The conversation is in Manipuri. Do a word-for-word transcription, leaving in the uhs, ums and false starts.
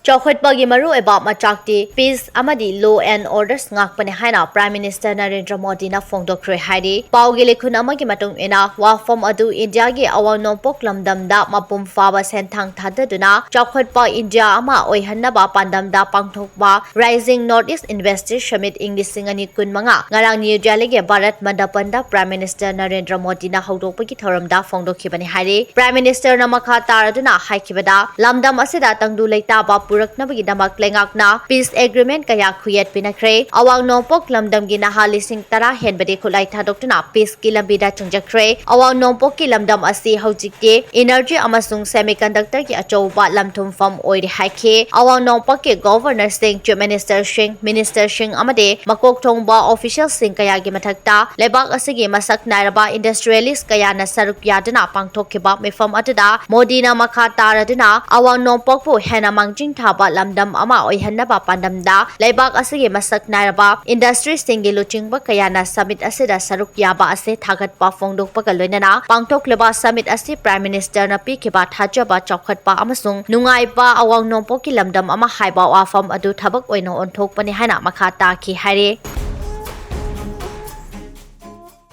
ꯆꯥꯎꯈꯠꯄꯒꯤ ꯃꯔꯨꯑꯣꯏꯕ ꯃꯆꯥꯛꯇꯤ peace ꯑꯃꯗꯤ law and orders ꯉꯥꯛꯄꯅꯤ ꯍꯥꯏꯅ Prime Minister ꯅꯔꯦꯟꯗ꯭ꯔ ꯃꯣꯗꯤꯅ ꯐꯣꯡꯗꯣꯛꯈ꯭ꯔꯦ ꯍꯥꯏꯔꯤ꯫ ꯄꯥꯎꯒꯤ ꯂꯤꯈꯨꯟ ꯑꯃꯒꯤ ꯃꯇꯨꯡ ꯏꯟꯅ, ꯋꯥꯐꯝ ꯑꯗꯨ ꯏꯟꯗꯤꯌꯥꯒꯤ ꯑꯋꯥꯡ ꯅꯣꯡꯄꯣꯛ ꯂꯝꯗꯝꯗ ꯃꯄꯨꯡ ꯐꯥꯕ ꯁꯦꯟꯊꯥꯡ ꯊꯥꯗꯗꯨꯅ ꯆꯥꯎꯈꯠꯄ ꯏꯟꯗꯤꯌꯥ ꯑꯃ ꯑꯣꯏꯍꯟꯅꯕ ꯄꯥꯟꯗꯝꯗ ꯄꯥꯡꯊꯣꯛꯄ Rising North East Investors Summit ꯏꯪ ꯂꯤꯁꯤꯡ ꯑꯅꯤ ꯀꯨꯟꯃꯉꯥ ꯉꯔꯥꯡ ꯅ꯭ꯌꯨ ꯗꯦꯜꯂꯤꯒꯤ ꯚꯥꯔꯠ ꯃꯟꯗꯄꯟꯗ Prime Minister ꯅꯔꯦꯟꯗ꯭ꯔ ꯃꯣꯗꯤꯅ ꯍꯧꯗꯣꯛꯄꯒꯤ ꯊꯧꯔꯝꯗ ꯐꯣꯡꯗꯣꯛꯈꯤꯕꯅꯤ ꯍꯥꯏꯔꯤ꯫ Prime Ministerꯅ ꯃꯈꯥ ꯇꯥꯔꯗꯨꯅ ꯍꯥꯏꯈꯤꯕꯗ, ꯂꯝꯗꯝ ꯑꯁꯤꯗ ꯇꯪꯗꯨ ꯂꯩꯇꯥꯕ ꯄꯨꯔꯛꯅꯕꯒꯤꯗꯃꯛ ꯂꯩꯉꯥꯛꯅ peace agreement ꯀꯌꯥ ꯈꯨꯌꯦꯠ ꯄꯤꯅꯈ꯭ꯔꯦ꯫ ꯑꯋꯥꯡ ꯅꯣꯡꯄꯣꯛ ꯂꯝꯗꯝꯒꯤ ꯅꯍꯥ ꯂꯤꯁꯤꯡ ꯇꯔꯥ ꯍꯦꯟꯕꯗꯤ ꯈꯨꯠꯂꯥꯏ ꯊꯥꯗꯣꯛꯇꯨꯅ peaceꯀꯤ ꯂꯝꯕꯤꯗ ꯆꯪꯖꯈ꯭ꯔꯦ꯫ ꯑꯋꯥꯡ ꯅꯣꯡꯄꯣꯛꯀꯤ ꯂꯝꯗꯝ ꯑꯁꯤ ꯍꯧꯖꯤꯛꯇꯤ energy ꯑꯃꯁꯨꯡ semiconductorꯒꯤ ꯑꯆꯧꯕ ꯂꯝꯊꯨꯝꯐꯝ ꯑꯣꯏꯔꯦ ꯍꯥꯏꯈꯤ꯫ ꯑꯋꯥꯡ ꯅꯣꯡꯄꯣꯛꯀꯤ Governorꯁꯤꯡ, Chief Ministerꯁꯤꯡ, Ministerꯁꯤꯡ ꯑꯃꯗꯤ ꯃꯀꯣꯛ ꯊꯣꯡꯕ officialꯁꯤꯡ ꯀꯌꯥꯒꯤ ꯃꯊꯛꯇ ꯂꯩꯕꯥꯛ ꯑꯁꯤꯒꯤ ꯃꯁꯛ ꯅꯥꯏꯔꯕ industrialist ꯀꯌꯥꯅ ꯁꯔꯨꯛ ꯌꯥꯗꯨꯅ ꯄꯥꯡꯊꯣꯛꯈꯤꯕ ꯃꯤꯐꯝ ꯑꯗꯨꯗ ꯃꯣꯗꯤꯅ ꯃꯈꯥ ꯇꯥꯔꯗꯨꯅ ꯑꯋꯥꯡ ꯅꯣꯡꯄꯣꯛꯄꯨ ꯍꯦꯟꯅ ꯃꯥꯡꯖꯤꯟ ꯊꯥꯕ ꯂꯝꯗꯝ ꯑꯃ ꯑꯣꯏꯍꯟꯅꯕ ꯄꯥꯟꯗꯝꯗ ꯂꯩꯕꯥꯛ ꯑꯁꯤꯒꯤ ꯃꯁꯛ ꯅꯥꯏꯔꯕ industryꯁꯤꯡꯒꯤ ꯂꯨꯆꯤꯡꯕ ꯀꯌꯥꯅ summit ꯑꯁꯤꯗ ꯁꯔꯨꯛ ꯌꯥꯕ ꯑꯁꯤ ꯊꯥꯒꯠꯄ ꯐꯣꯡꯗꯣꯛꯄꯒ ꯂꯣꯏꯅꯅ ꯄꯥꯡꯊꯣꯛꯂꯤꯕ summit ꯑꯁꯤ Prime Ministerꯅ ꯄꯤꯈꯤꯕ ꯊꯥꯖꯕ, ꯆꯥꯎꯈꯠꯄ ꯑꯃꯁꯨꯡ ꯅꯨꯡꯉꯥꯏꯕ ꯑꯋꯥꯡ ꯅꯣꯡꯄꯣꯛꯀꯤ ꯂꯝꯗꯝ ꯑꯃ ꯍꯥꯏꯕ ꯋꯥꯐꯝ ꯑꯗꯨ ꯊꯕꯛ ꯑꯣꯏꯅ ꯑꯣꯟꯊꯣꯛꯄꯅꯤ ꯍꯥꯏꯅ ꯃꯈꯥ ꯇꯥꯈꯤ ꯍꯥꯏꯔꯤ꯫